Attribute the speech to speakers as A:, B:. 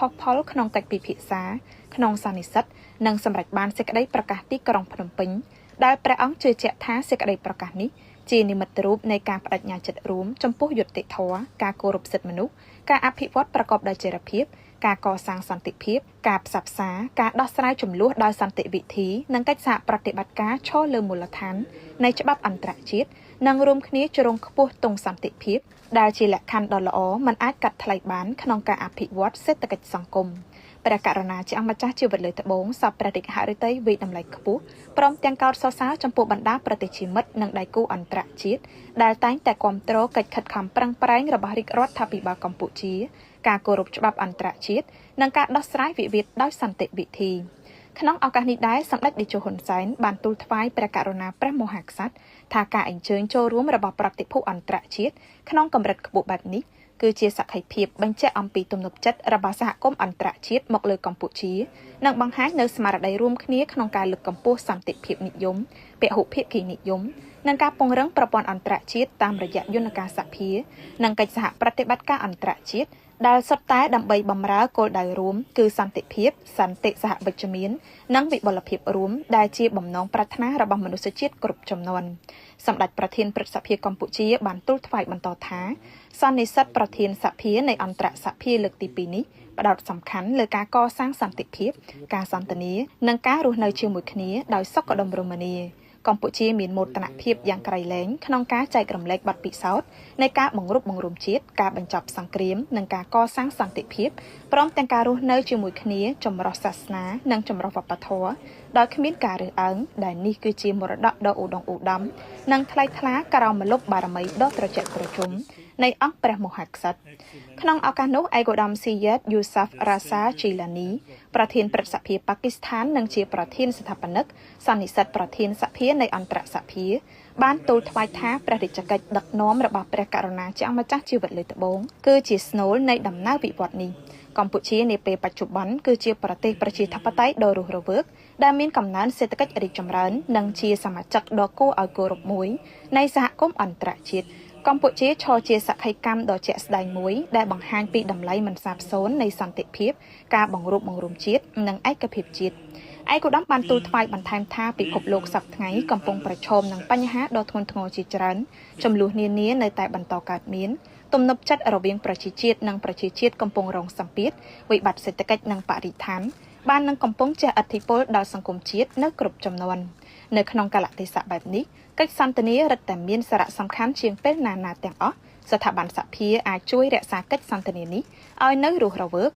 A: ផុសផុលក្នុងកិច្ចពិភាក្សាក្នុងសន្និសីទ និងសម្រេចបានសេចក្តីប្រកាសទីក្រុងភ្នំពេញ ដែលព្រះអង្គជឿជាក់ថាសេចក្តីប្រកាសនេះជានិមិត្តរូបនៃការប្តេជ្ញាចិត្តរួមចំពោះយុត្តិធម៌ ការគោរពសិទ្ធិមនុស្ស ការអភិវឌ្ឍប្រកបដោយចីរភាព ការកសាងសន្តិភាព ការផ្សះផ្សា ការដោះស្រាយជម្លោះដោយសន្តិវិធី និងកិច្ចសហប្រតិបត្តិការឈរលើមូលដ្ឋាននៃច្បាប់អន្តរជាតិ និងរួមគ្នាជ្រុងខ្ពស់ទង់សន្តិភាព ដែលជាលក្ខខណ្ឌដ៏ល្អមិនអាចកាត់ថ្លៃបានក្នុងការអភិវឌ្ឍសេដ្ឋកិច្ចសង្គម។ ព្រះករុណាជាអង្គម្ចាស់ជីវិតលើត្បូងសពព្រះរាជហឫទ័យវាយតម្លៃខ្ពស់ ព្រមទាំងកោតសរសើរចំពោះបណ្ដាប្រទេសជាមិត្ត និងដៃគូអន្តរជាតិ ដែលតែងតែគាំទ្រកិច្ចខិតខំប្រឹងប្រែងរបស់រាជរដ្ឋាភិបាលកម្ពុជា ការគោរពច្បាប់អន្តរជាតិ និងការដោះស្រាយវិវាទដោយសន្តិវិធី។ ក្នុងឱកាសនេះដែរ សម្ដេចតេជោហ៊ុនសែនបានទូលថ្វាយព្រះករុណាព្រះមហាក្សត្រថា ការអញ្ជើញចូលរួមរបស់ប្រតិភូអន្តរជាតិក្នុងកម្រិតខ្ពស់បែបនេះ គឺជាសក្ខីភាពបញ្ជាក់អំពីទំនុកចិត្តរបស់សហគមន៍អន្តរជាតិមកលើកម្ពុជា និងបង្ហាញនូវស្មារតីរួមគ្នាក្នុងការលើកកម្ពស់សន្តិភាពនិយម ពហុភាគីនិយម និងការពង្រឹងប្រព័ន្ធអន្តរជាតិតាមរយៈយន្តការសភា និងកិច្ចសហប្រតិបត្តិការអន្តរជាតិ ដែលសុទ្ធតែដើម្បីបម្រើគោលដៅរួម គឺសន្តិភាព សន្តិសហវិជ្ជមាន និងវិបុលភាពរួម ដែលជាបំណងប្រាថ្នារបស់មនុស្សជាតិគ្រប់ជំនាន់។ សម្ដេចប្រធានព្រឹទ្ធសភាកម្ពុជាបានទូលថ្វាយបន្តថា សន្និសីទប្រធានសភានៃអន្តរសភាលើកទី2នេះ ផ្ដោតសំខាន់លើការកសាងសន្តិភាព ការសន្ទនា និងការរស់នៅជាមួយគ្នាដោយសុខដុមរមនា។ កម្ពុជាមានមោទនភាពយ៉ាងក្រៃលែងក្នុងការចែករំលែកបទពិសោធន៍នៃការបង្រួបបង្រួមជាតិ ការបញ្ចប់សង្គ្រាម និងការកសាងសន្តិភាព ព្រមទាំងការរស់នៅជាមួយគ្នាចម្រុះសាសនា និងចម្រុះវប្បធម៌ដោយគ្មានការរើសអើង ដែលនេះគឺជាមរតកដ៏ឧត្តុង្គឧត្តម និងថ្លៃថ្លាក្រោមម្លប់បារមីដ៏ត្រជាក់ត្រជុំនៃអង្គព្រះមហាក្សត្រ។ ក្នុងឱកាសនោះ ឯកឧត្តមស៊ីយ៉េតយូសាហ្វរ៉ាសាជីឡានី ប្រធានព្រឹទ្ធសភាប៉ាគីស្ថាន និងជាប្រធានស្ថាបនិកសន្និសីទប្រធានសភានៃអន្តរសភា បានទូលថ្វាយថា ព្រះរាជកិច្ចដឹកនាំរបស់ព្រះករុណាជាអង្គម្ចាស់ជីវិតលើត្បូង គឺជាស្នូលនៃដំណើរវិវត្តនេះ។ កម្ពុជានាពេលបច្ចុប្បន្នគឺជាប្រទេសប្រជាធិបតេយ្យដ៏រស់រវើក ដែលមានកំណើនសេដ្ឋកិច្ចរីកចម្រើន និងជាសមាជិកដ៏គួរឲ្យគោរពមួយនៃសហគមន៍អន្តរជាតិ។ កម្ពុជាឈរជាសក្ខីកម្មដ៏ជាក់ស្ដែងមួយ ដែលបង្ហាញពីតម្លៃមិនសាបសូន្យនៃសន្តិភាព ការបង្រួបបង្រួមជាតិ និងឯកភាពជាតិ។ ឯកឧត្តមបានទូលថ្វាយបន្ថែមថា ពិភពលោកសព្វថ្ងៃកំពុងប្រឈមនឹងបញ្ហាដ៏ធ្ងន់ធ្ងរជាច្រើន ចំនួននានានៅតែបន្តកើតមាន ទំនុកចិត្តរវាងប្រជាជាតិនិងប្រជាជាតិកំពុងរងសម្ពាធ វិបត្តិសេដ្ឋកិច្ចនិងបរិស្ថានបាននឹងកំពុងជះឥទ្ធិពលដល់សង្គមជាតិនៅគ្រប់ចំនួន។ នៅក្នុងកាលៈទេសៈបែបនេះ កិច្ចសន្ទនារឹតតែមានសារៈសំខាន់ជាងពេលណាណាទាំងអស់។ ស្ថាប័នសភាអាចជួយរក្សាកិច្ចសន្ទនានេះឲ្យនៅរស់រវើក